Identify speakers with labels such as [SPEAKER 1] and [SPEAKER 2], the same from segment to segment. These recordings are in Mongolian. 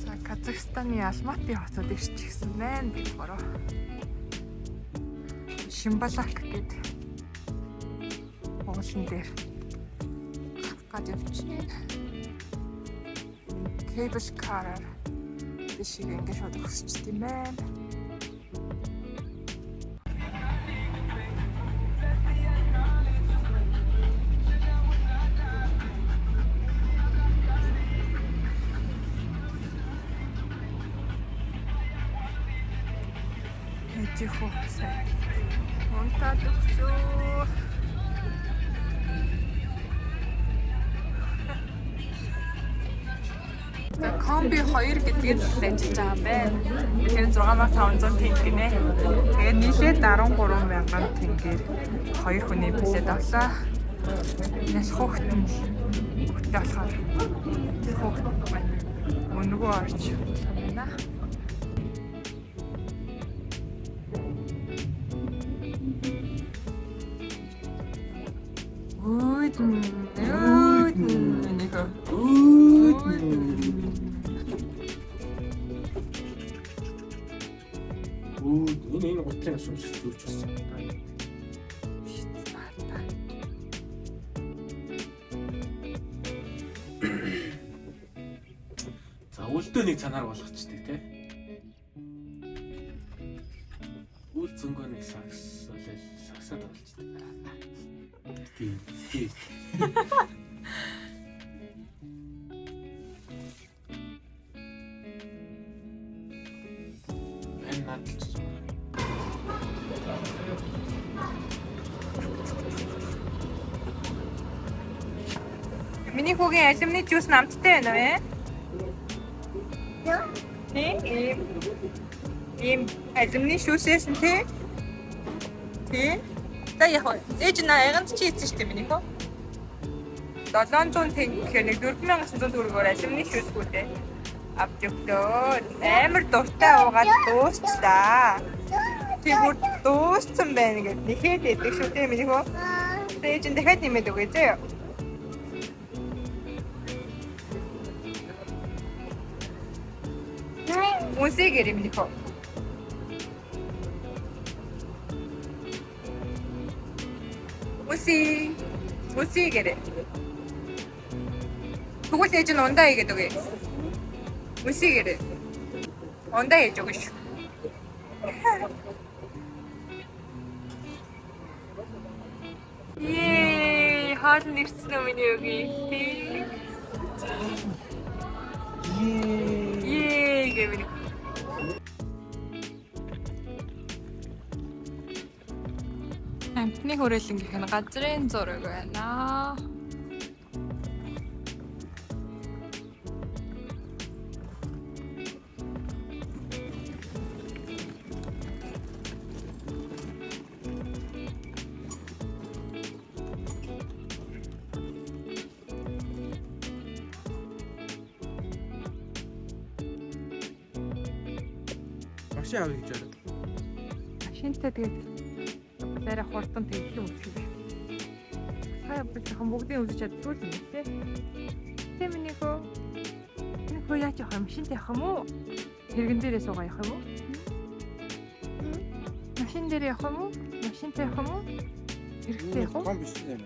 [SPEAKER 1] За, Казахстаны Алматы хотод ирчихсэн байна бид гурав. Шимбалак гээд уулан дээр гарах гад явж байна. Cable car-аар тийшээ ингэ шууд өсчт юм байна. Ээжийнхүү сая. Унтаад өгсөө. За, комби 2 гэдгээр л ажиллаж байгаа юм байна. Тэгэхээр 6500 тэнгэ гинэ. Тэгээд нийлээд 13,000 тэнгээр хоёр хүний билет авлаа. Нас хөөхт нь хөөхтэй болохоор хөөхт маань өнгөө орч байна. Үүдэн үүдэн нэг үүдэн.
[SPEAKER 2] Үүд энэ гутлын ус өмсөх зүүч байсан. За, үлдөө нэг цанаар болгочтой тий. Үл зөнгөө нэг сакс болол саксаад болчтой. Тий. Тий. Энэ надад ч зүгээр.
[SPEAKER 1] Миний хүүгийн алюминий жуус нь амттай байна уу э? Тий. Ийм ийм алюминий шүүсээс нь тий. Тий. За, яг уу. Ээж на аяганд чи ийцэн штэ миний хүү. 700 тэнгэ гэхээр нэг 4900 төгрөгөөр алюминий шүүсгүүдээ авч өглөө. Амар дуртай уугаад дуусчлаа. Тий, бүр дууссан байна гэд нэхэд идэг шүү дээ миний хүү. Тэгээ ээж нь дахиад нэмээд өгье зөө. Үнсээ гэрээ миний хөө. Үнсээ. Үнсээ гэрээ. Тэгвэл ээж нь ундаа хийгээд өгье. Үнсээ гэрээ. Ундаа хийж өгнө шүү. Ее, хоол нэрцэн үү миний өги. Тий. Ее гэх миний. Амтны хүрээлэн гэх нь газрын зураг байна.
[SPEAKER 2] Машин авъя гэж байна.
[SPEAKER 1] Машинтай тэгээд арай хурдан тэглэх юм шиг. Сая би жоохон бүгдийг үзэж чаддгүй л юм тий. Тэ миний хөө. Миний хөө яаж явах юм? Машинтай явах юм уу? Тэрэгэн дээрээ суугаа явах юм уу? Машин дээр явах юм уу? Машинтай явах юм уу? Тэрэгтэй явах уу?
[SPEAKER 2] Ком биш юм.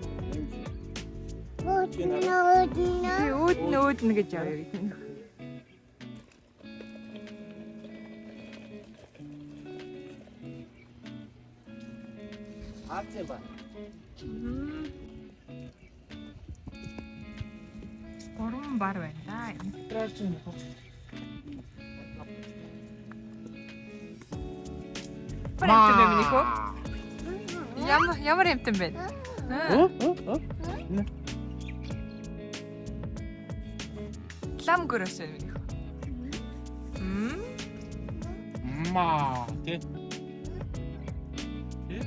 [SPEAKER 1] Тий, үүднэ үүднэ гэж явъя гэж.
[SPEAKER 2] Аацын ба.
[SPEAKER 1] Гурван бар байна да.
[SPEAKER 2] Траач юм уу?
[SPEAKER 1] Ямар амтан бэ миний хөө? Ямар ямар амтан бэ?
[SPEAKER 2] Оо оо.
[SPEAKER 1] Лам гөрөөс байна миний хөө. Мм.
[SPEAKER 2] Маа тий. Тий.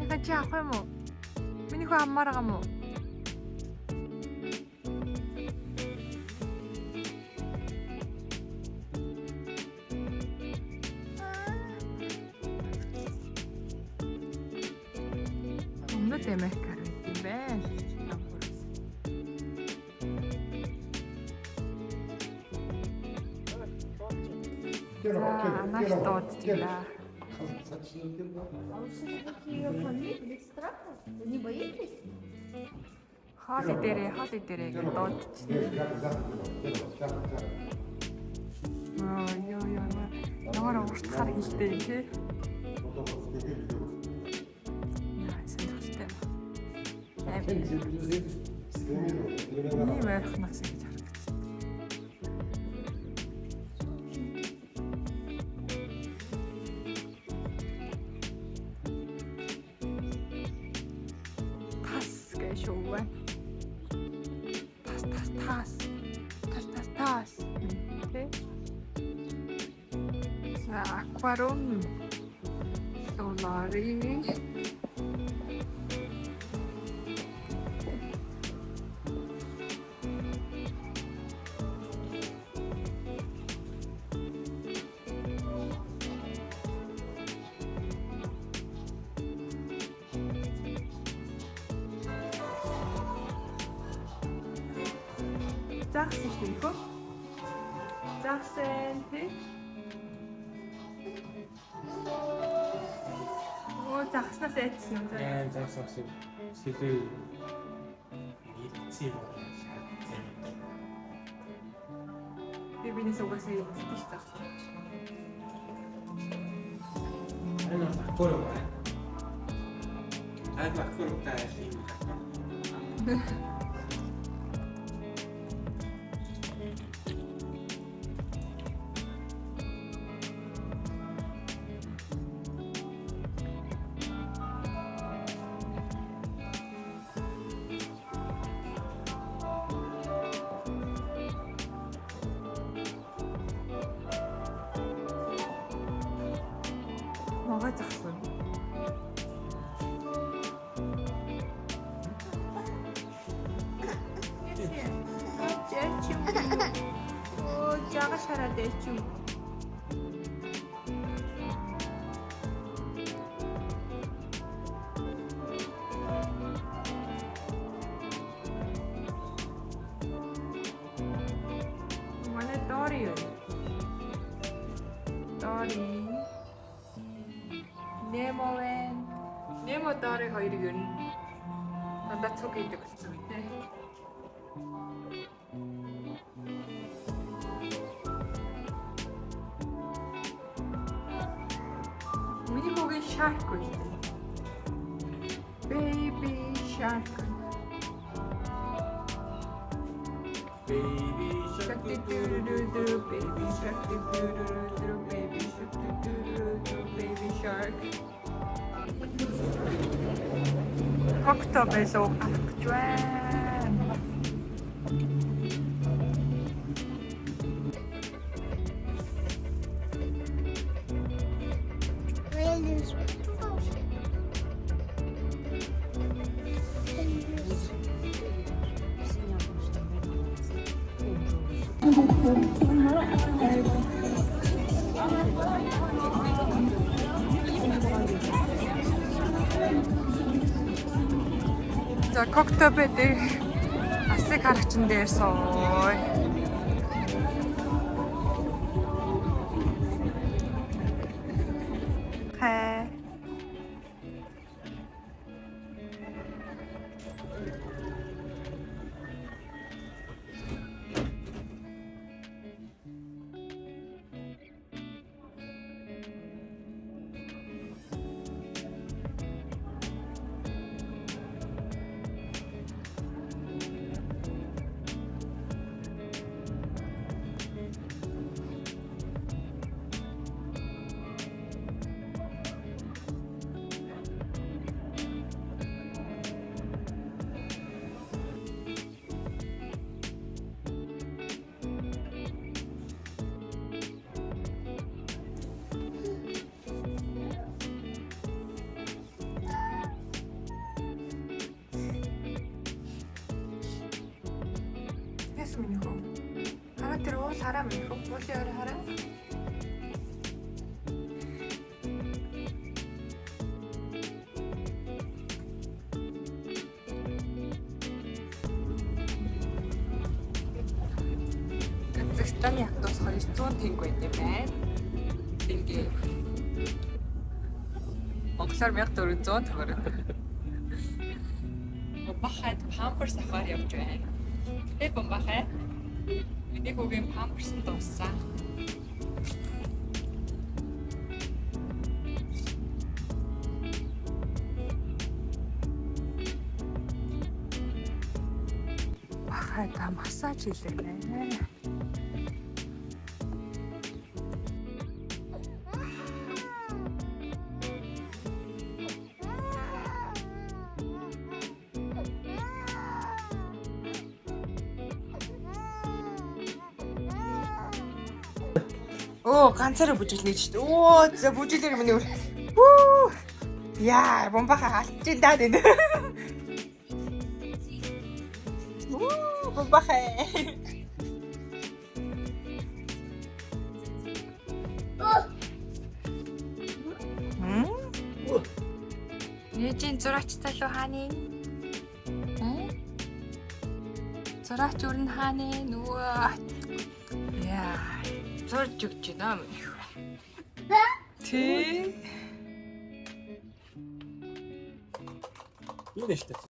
[SPEAKER 1] Яхаа Чи авах юм уу? Миний хүү авмаар байгаа юм уу? Өмнөд Америкаар байт юм байна. За, анаш дуудчихлаа.
[SPEAKER 3] А вы все-таки фамилии страха? Вы не боитесь?
[SPEAKER 1] Хоол идээрээ, хоол идээрээ гэж дуудчихлаа. Оо, ёо ёо. Ямар урт хар хилтэй юм те. Яа, сонирхолтой юм. Ийм ойрхоноос ингэж харагдчих. Тас гэж шүү байна. Тас тас тас. Тас тас тас. Тэ? За, аквариум. Долларын Загсан шүү дээ, хөө? Загсан тий? Оо, загснаас айдсан юм.
[SPEAKER 2] Яа, загсан шиг сэлээ нийцсэн юм шаардсан.
[SPEAKER 1] Би бинээс угаасаа иддэг ш загсан.
[SPEAKER 2] Энэ бол аквариум байна. Таад аквариумтай айл юм байна.
[SPEAKER 1] Могой загсан. Жачим. Оо, жага шараад ээчим. Манай Дори юу? Дори. Немо вэ? Немо Дори хоёрыг ер нь дандаа цуг хийдэг болсон үү те. Миний хүүгийн shark үү? Baby shark.
[SPEAKER 2] Baby shark
[SPEAKER 1] Shark doo doo doo doo, baby shark doo doo doo doo, baby shark doo doo doo doo, baby shark. Коктейл уух гэж байна. За Коктебе дээр асыг харагчин дээр сууя. Хай. Тэр уул хараа минь хөө. Уулын орой хараа. Казахстаны автобус 200 тэнг байт юм байна. Тэнгэ. Монголоор 1400 төгрөг. Бахад памперс авахар явж байна. Тэ бомбахай. Миний хүүгийн памперс нь дууссан. Бахад массаж хийлээ. Оо, ганцаараа бүжиглэнэ гэж шүү дээ. Оо, за бүжиглэр миний өөр. Хүү. Яа, бомбаха алдчихин даа энэ. Үу, бомбаха. Нэжин зураач залуу хааны? Э? Зураач өрн хааны нөгөө. Яа, зурж өгч байна юм. Тий.
[SPEAKER 2] Энэ штэ.